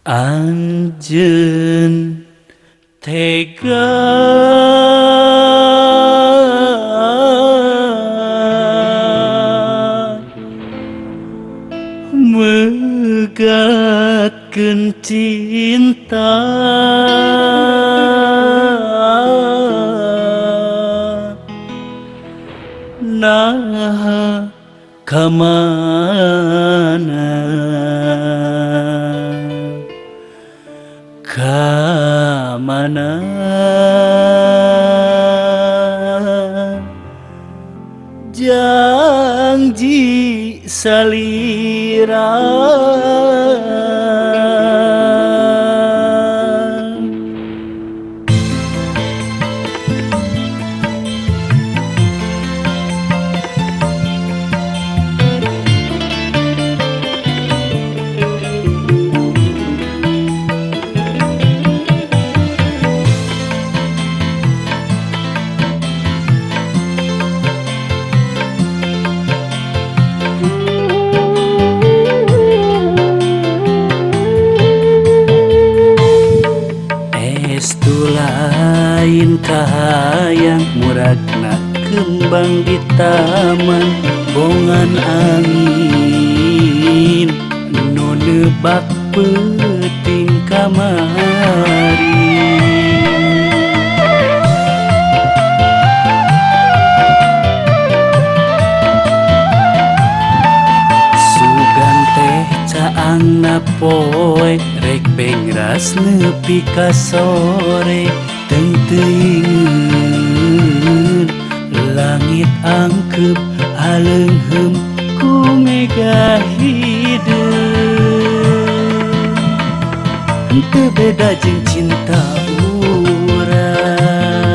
Anjeun tega megatkeun cinta naha kamana kamana janji salira lain kahayang muragna kembang di taman bongan angin nu nebak peuting kamari. Sugan teh caangna poe rek bengras nepi ka sore teuingeun langit angkep aleungheum ku mega hideung henteu beda jeung cinta urang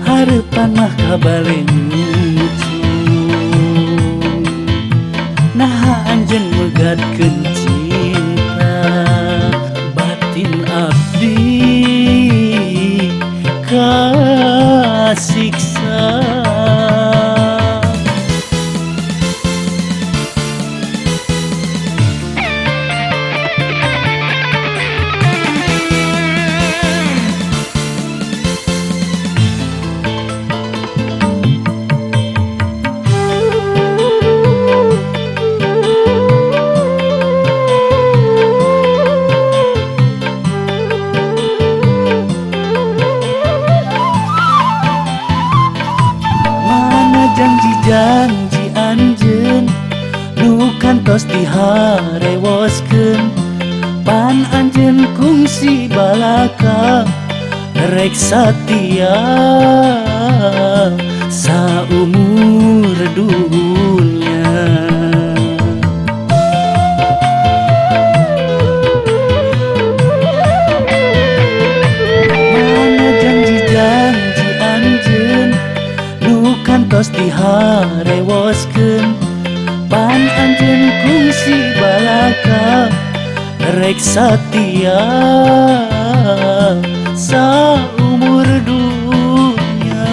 hareupan mah kabale nyucung naha anjeun megatkeun cinta batin abdi kasiksa. Janji-janji anjeun nu kantos diharewoskeun pan anjeun kungsi balaka rek satia saumur dunya. Mana janji-janji anjeun nu kantos diharewoskeun pan anjeun kungsi balaka rek satia saumur dunya.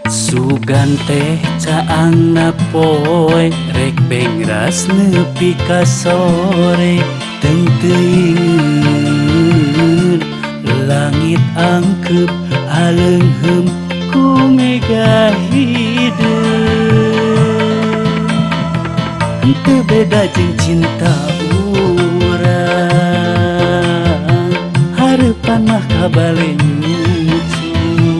Sugan teh caangna poe rek bengras nepi ka sore teuingeun langit angkep aleungheum ku mega hideung henteu beda jeung cinta urang hareupan mah kabale nyucung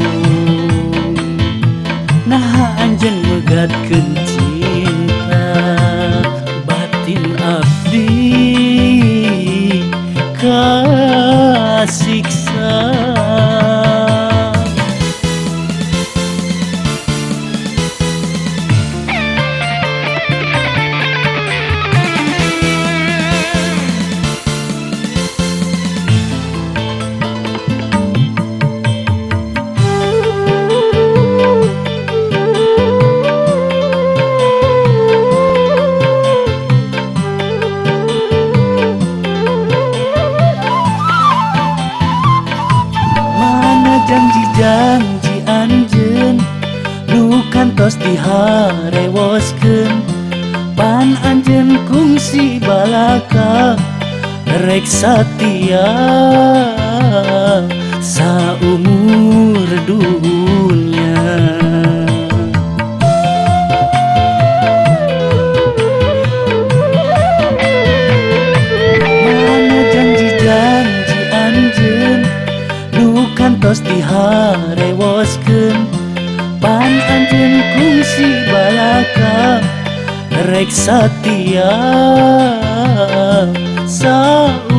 naha anjeun megatkeun cinta batin abdi kasiksa. Janji-janji anjeun nu kantos diharewoskeun pan anjeun kungsi balaka rek satia saumur dunya. Mana janji-janji anjeun nu kantos diharewoskeun, pan anjeun kungsi balaka rek satia saumur